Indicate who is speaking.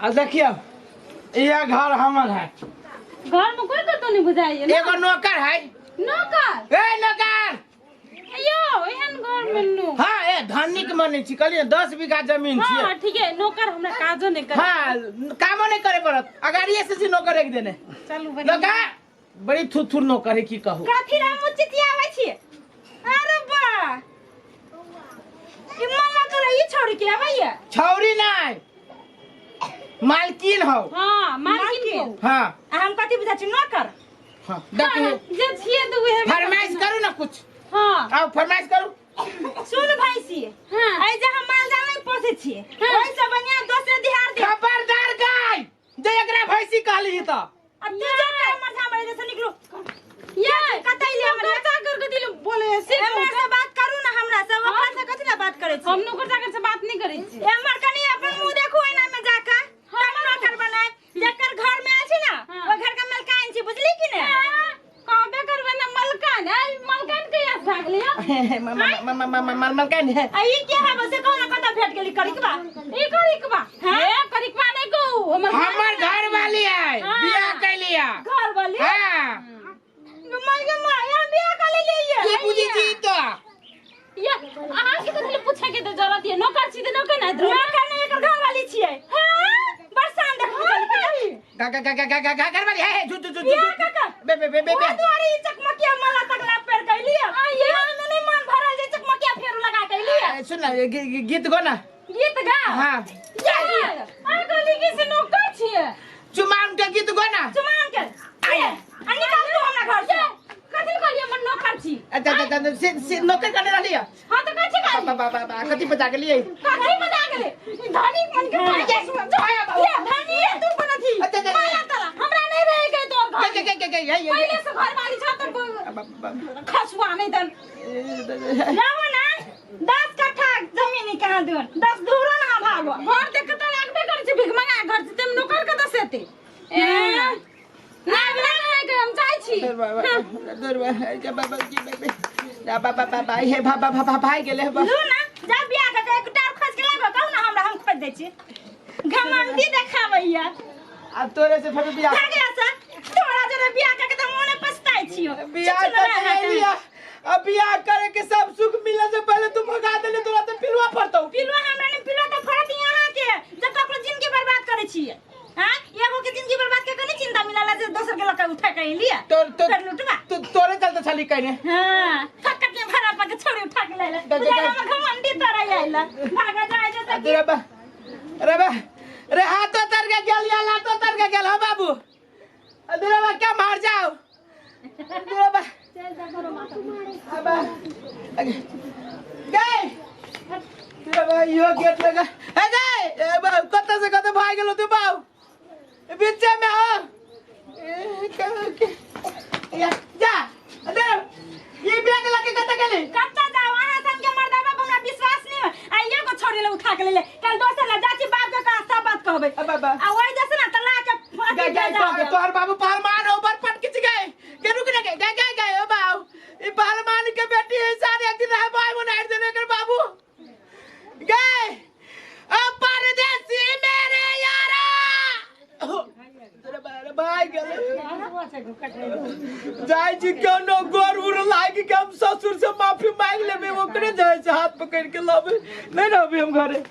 Speaker 1: आ देखियौ, यह घर हमर है।
Speaker 2: घर में कोई कतौ नहीं बुझाइए ना।
Speaker 1: एगो नौकर है।
Speaker 2: नौकर?
Speaker 1: ए नौकर।
Speaker 2: यो एहन घर में नो।
Speaker 1: हाँ, ए धनिक मने छी, कहलिए 10 बीघा जमीन छी।
Speaker 2: हाँ ठीक है, नौकर हमरा काजो नहीं करे।
Speaker 1: हाँ, कामो नहीं करे पड़त, अगाड़िए से छी नौकर एक देने।
Speaker 2: चलू बढ़िया।
Speaker 1: नौकर बड़ी थुथुर नौकर है, की कहू।
Speaker 3: कथी ला मुँह चिचियाबै छी? अरे बा, ई मामा तोरा ई छोड़ के आबैया?
Speaker 1: छौरी नहीं, मालकिन हो।
Speaker 2: हाँ, मालकिन
Speaker 3: मालकिन।
Speaker 2: को।
Speaker 1: हाँ।
Speaker 3: आ हम कथी बुझा छी, नौकर?
Speaker 1: हाँ, देखिए।
Speaker 2: हाँ, जे छिए तो उहे
Speaker 1: फरमाइश करू ना कुछ।
Speaker 2: हाँ।
Speaker 1: आओ फरमाइश करू।
Speaker 3: सुन भैंसी।
Speaker 2: हाँ।
Speaker 3: ऐ जे हम माल जाल नहीं पोसै छिए।
Speaker 2: हाँ।
Speaker 3: ओहि से बढ़िया दोसरे दिहार दे।
Speaker 1: खबरदार गाय, जे एकरा भैंसी कहली त।
Speaker 3: अब तू जा कर हमर सामने जैसे निकलो।
Speaker 2: ये
Speaker 3: कतई ले हमरा?
Speaker 2: नौकर चाकर के दिल बोले है, सिर्फ
Speaker 3: हमर से बात करू ना, हमरा से ओकरा से कथी ला बात करै छी?
Speaker 2: हम नौकर चाकर से बात नहीं करै छी।
Speaker 3: हमर कनी अपन मुंह देखू ऐना में जाके, तब नौकर बनाए। जकर घर में आयल छी ना,
Speaker 2: हाँ।
Speaker 3: ओ घर के मलकान छी, बुझली कि ने?
Speaker 2: हाँ, कहबे करबे ना मलकान, ऐ मलकान के याद भाग लिया।
Speaker 1: मलकान है।
Speaker 3: आ ई के है से कहू ना, कतऽ भेट गेली करिकबा?
Speaker 2: ई करिकबा?
Speaker 3: हाँ?
Speaker 2: ए करिकबा नहीं कहू, हमर
Speaker 1: हमर घर वाली है,
Speaker 2: हाँ।
Speaker 1: बियाह कैलिया।
Speaker 3: घर वाली?
Speaker 1: हाँ।
Speaker 3: मर गे मां, यहाँ बियाह कर लेलियै।
Speaker 1: की बुझी छी तो?
Speaker 2: ये अहाँ के कथी पूछे के तो जरूरत है, नौकर छी त नौकर ना
Speaker 3: नौकर नहीं, एकर घर वाली छियै। हां, बरसान देखू चल के।
Speaker 1: गा गा गा गा गा गा घर वाली है, झूठ झूठ झूठ।
Speaker 3: बियाह काका।
Speaker 1: बे बे बे बे
Speaker 3: ओ
Speaker 1: बे।
Speaker 3: दुआरे ई चकमकिया माला तकला पेर कैलियै। आ ये में नहीं मन भरल जे चकमकिया फेर लगा कैलियै।
Speaker 1: सुन ना, गीत गो ना।
Speaker 3: गीत गा?
Speaker 1: हां।
Speaker 3: ये गीत।
Speaker 2: आ कहली कि से नौकर छियै।
Speaker 1: चुमान के गीत गो ना।
Speaker 3: चुमान के।
Speaker 1: आया।
Speaker 3: आ निकाल तू हमरा घर से।
Speaker 2: कथी कहलियै हमर नौकर छी?
Speaker 1: अच्छा अच्छा अच्छा, से से नौकर करने रहली है।
Speaker 2: हां त कथी कहली?
Speaker 1: बा बा बा बा, कथी बजा के लिए?
Speaker 2: कथी बजा के लिए? धनी मन के
Speaker 3: हाँ।
Speaker 2: पास
Speaker 3: ये धनी है तू बनथी।
Speaker 1: अच्छा, अच्छा,
Speaker 2: माला तला हमरा नहीं रहे के तोर घर।
Speaker 1: के के के के ये
Speaker 2: पहले से घर वाली छ त खसुआ नहीं दन।
Speaker 3: रहो ना, 10 कट्ठा जमीन कहाँ दूर, 10 दूरो ना भागो।
Speaker 2: घर देख के त लागबे करै छै भिखमंगा घर छै, तेम नौकर कतऽ से एतै? ए ना ना रहे के हम जाइ छी।
Speaker 1: हे बाबा बाबा भाई गेले।
Speaker 3: लू ना, जा बियाह के एक टार खोज के लाबो, कहू ना हमरा, हम खोज दै छी। घमंडी देखाबैया।
Speaker 1: अब तोरे से फेर बियाह
Speaker 3: भाग से, तोरा जरे बियाह के त मोने पछताइ छियो।
Speaker 1: बियाह कर लिया, अब बियाह करे के सब सुख मिले से पहले तू भगा देले, तोरा तो पिलुआ पड़तौ।
Speaker 3: पिलुआ हमरा नहीं, पिलुआ त फड़त यहाँ के जब ककरो जिंदगी बर्बाद करै छियै। हां, एगो के जिंदगी बर्बाद के कनी चिंता मिलला जे दोसर के लका उठा के लिया।
Speaker 1: तोर तो
Speaker 3: कर लुटवा।
Speaker 1: तो तोरे चलते छली कहने।
Speaker 3: हां, फकत के भरा पक छोड़ी उठा के लेला।
Speaker 1: द- द-
Speaker 3: हमर घमंडी तोरा आइला। भागा जाय जे सकी।
Speaker 1: अरे बा अरे बा अरे हाथों तर के गेल या लातो तर के गेल। हो बाबू, अरे बा क्या मार जाओ। अरे बा अब गए, अरे बा यो गेट लगा ए गए। ए बा कत से कत भाग गेलो तू बाबू, बीचे में हो। ए, या जा, अरे ये बैग लके कत गेली?
Speaker 3: कत्ता जाओ अहाँ संग के मर्दा बाप हमरा विश्वास नहीं हो। आ एगो छोड़ी ले उठा के ले ले, कल दोसर ला जाची बाप के कहा सब बात कहबै।
Speaker 1: अब अब
Speaker 3: आ ओइ जैसे ना तला के फांसी
Speaker 1: गए
Speaker 3: दे
Speaker 1: गए
Speaker 3: जाओ।
Speaker 1: तोहर बाबू पहलवान हो, ऊपर पट खिंच गए के रुक ना गए गए गए गए। ओ बाबू, ई पहलवान के बेटी है सारे, एक दिन रहे भाई बना देने कर बाबू गए। ओ परदेसी मेरे यारा, तेरे बारे भाई गेले जाय छी कोनो गोर उर लाग के हम ससुर से माफी मांग लेबे, ओकरे जाय छै हाथ पकड़ के लाबे। नहीं रहबे हम घरे।